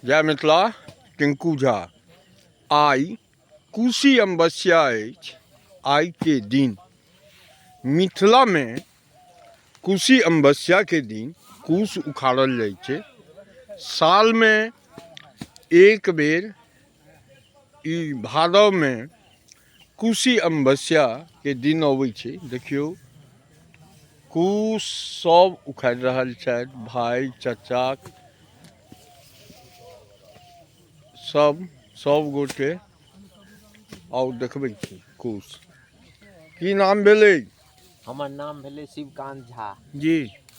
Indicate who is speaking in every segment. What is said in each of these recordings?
Speaker 1: जय मिथिला, टिंकू झा। आइ कोशी अमावस्या अछि। आइके दिन मिथिलामे कोशी अमावस्याके दिन कुश उखाड़ल जाइ छै। सालमे एक बेर ई भादवमे कोशी अमावस्याके दिन अबै छै। देखियौ, कुश सब उखाड़ि रहल छथि, भाय चचा सब सब गोटे। आउ देखबै छी कुश। की नाम भेलै?
Speaker 2: हमर नाम भेलै शिवकान्त झा
Speaker 1: जी।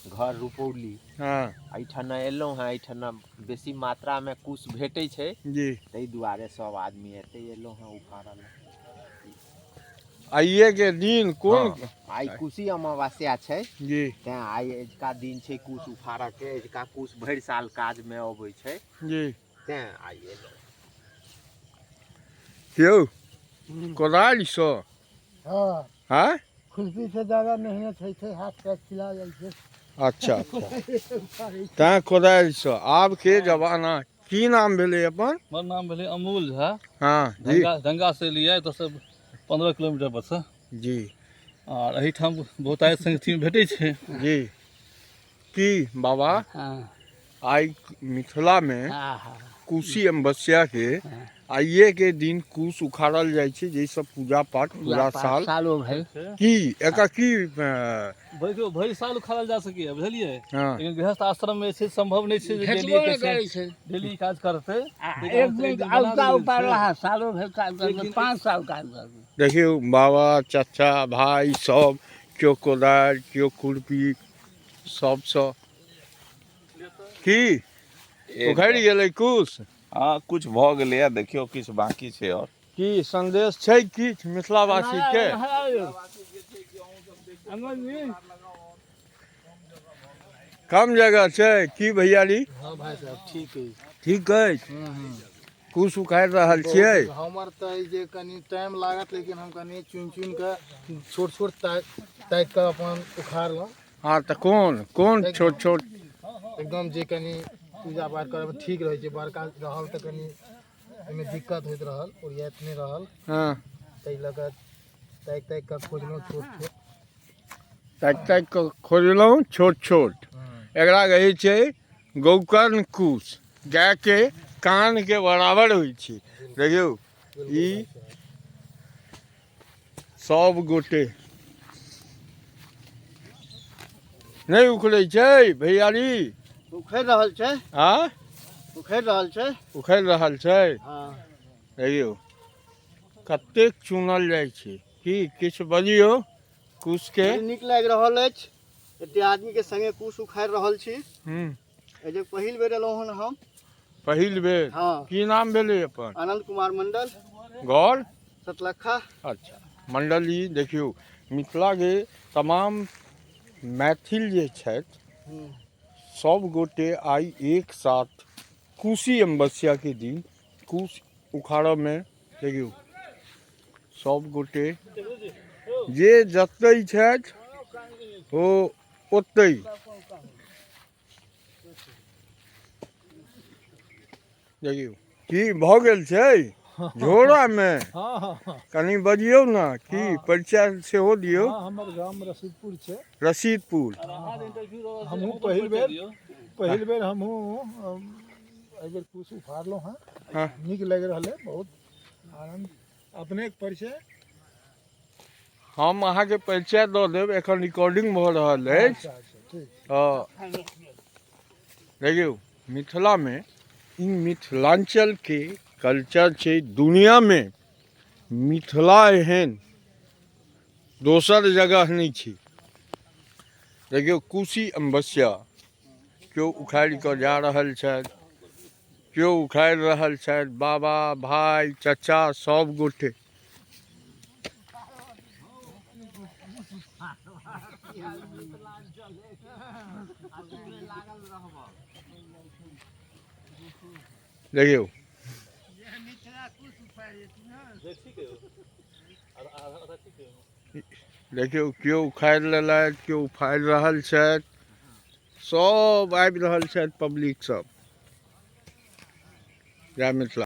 Speaker 2: घर रुपौली। एहिठाम एलहुँ हेँ, एहिठाम बेसी मात्रामे कुश भेटै छै
Speaker 1: जी,
Speaker 2: ताहि दुआरे सब आदमी एतै एलहुँ हेँ उखाड़ऽ लए।
Speaker 1: आइए के दिन कोन?
Speaker 2: हँ, आइ कुशी अमावस्या छै
Speaker 1: जी,
Speaker 2: तेँ आइ अजुका दिन छै कुश उखाड़ऽके। अजुका कुश भरि साल काजमे अबै छै
Speaker 1: जी,
Speaker 2: तेँ आइ एलहुँ।
Speaker 1: यौ, कोदारिसँ?
Speaker 3: हँ।
Speaker 1: आँय?
Speaker 3: खुरपी से ज्यादा मेहनत होइ छै, हाथ पैर छिला जाइ छै।
Speaker 1: अच्छा अच्छा, तैँ कोदारिसँ। आबके जमाना। की नाम भेलै अपन?
Speaker 4: हमर नाम भेलै अमोल झा।
Speaker 1: हँ जी।
Speaker 4: दंगा से एलियै एतऽसँ 15 किलोमीटर पर से
Speaker 1: जी।
Speaker 4: आर एहिठाम बहुत आय संगति भेटै छै
Speaker 1: जी। की बाबा, आइ मिथिलामे कोशी अमावस्याके आइए के दिन कुश उखाड़ल जाइ छै, जाहिसँ पूजा पाठ पूरा साल
Speaker 3: सालो भरि
Speaker 1: की एकर की
Speaker 4: भरि साल उखाड़ल जा सकैए, बुझलियै?
Speaker 1: हँ।
Speaker 4: लेकिन गृहस्थ आश्रम मे छै सम्भव नहि छै जे
Speaker 3: भेटबो
Speaker 4: डेली
Speaker 3: नहि
Speaker 4: के
Speaker 3: करै छै,
Speaker 4: डेली काज करतै।
Speaker 3: आ एक दिन औता उपाय रहा, सालो भरि काज करबै, 5 साल काज करबै।
Speaker 1: देखियौ, बाबा चचा भाय सब केओ कोदारि, केओ खुरपी, सबसँ की उखड़ि गेलै कुश?
Speaker 5: हँ, किछु भऽ गेलैए, देखियौ, किछु बाँकी छै। आओर
Speaker 1: की संदेश छै किछु मिथिलावासीके? कम जगह छै की भैयारी?
Speaker 3: हँ भाइ साहब, ठीक अछि।
Speaker 1: ठीक अछि। कुश उखाड़ि रहल छियै?
Speaker 3: हमर तऽ जे कनि टाइम लागत, लेकिन हम कनि चुनि चुनि कऽ छोट छोट ताकि ताकि कऽ अपन उखाड़लहुँ।
Speaker 1: हँ, तऽ कोन कोन छोट छोट?
Speaker 3: एकदम जे कनि पूजा पाठ करैमे ठीक रहै छै। बड़का रहल तऽ कनि ओहिमे दिक्कत होइत रहल, ओरियाइत नहि रहल। ताहि लऽ कऽ ताकि ताकि कऽ खोजलहुँ छोट छोट।
Speaker 1: ताकि ताकि कऽ खोजलहुँ छोट छोट। एकरा कहै छै गौकर्ण कुश। गायके कानके बराबर होइ छै। देखियौ, ई सब गोटे नहि उखड़ै छै भैयारी?
Speaker 3: उखड़ि रहल छै।
Speaker 1: आँ?
Speaker 3: उखड़ि रहल छै।
Speaker 1: उखड़ि रहल छै।
Speaker 3: हँ।
Speaker 1: देखियौ, कतेक चुनल जाइ छै। की किछु बजियौ कुशके।
Speaker 3: बड़ी नीक लागि रहल अछि, एते आदमी के संगे कुश उखाड़ि रहल छी। एहि जे पहिल बेर एलहुँ हन हम।
Speaker 1: पहिल बेर?
Speaker 3: हँ।
Speaker 1: की नाम भेलै अपन?
Speaker 3: आनंद कुमार मंडल।
Speaker 1: घर?
Speaker 3: सतलखा।
Speaker 1: अच्छा मंडल जी, देखियौ, मिथिलाके तमाम मैथिल जे छथि, सब गोटे आइ एक साथ कोशी अमावस्याके दिन कुश उखाड़ऽमे। देखियौ, सब गोटे जे जतै छथि ओ ओतै। देखियौ, की भऽ गेल छै झोरामे? कनि बजियौ ने, की परिचय सेहो दियौ।
Speaker 3: हमर गाम रसीदपुर छै।
Speaker 1: रसीदपुर।
Speaker 3: हमहूँ पहिल बेर, पहिल बेर हमहूँ एहि बेर कुश उखाड़लहुँ हँ। नीक लागि रहल है, बहुत आनन्द। अपनेके परिचय?
Speaker 1: हम अहाँके परिचय दऽ देब, एखन रिकॉर्डिंग भऽ रहल अछि।
Speaker 3: अच्छा अच्छा, ठीक।
Speaker 1: तऽ देखियौ, मिथिलामे ई मिथिलाञ्चलके कल्चर छै। दुनिआँमे मिथिला एहन दोसर जगह नहि छै। देखियौ, कोशी अमावस्या केओ उखाड़ि कऽ जा रहल छथि, केओ उखाड़ि रहल छथि, बाबा भाय चचा सब गोटे। देखियौ, देखियौ, केओ उखाड़ि लेलथि, केओ उखाड़ि रहल छथि, सब आबि रहल छथि, पब्लिक सब। जय मिथिला।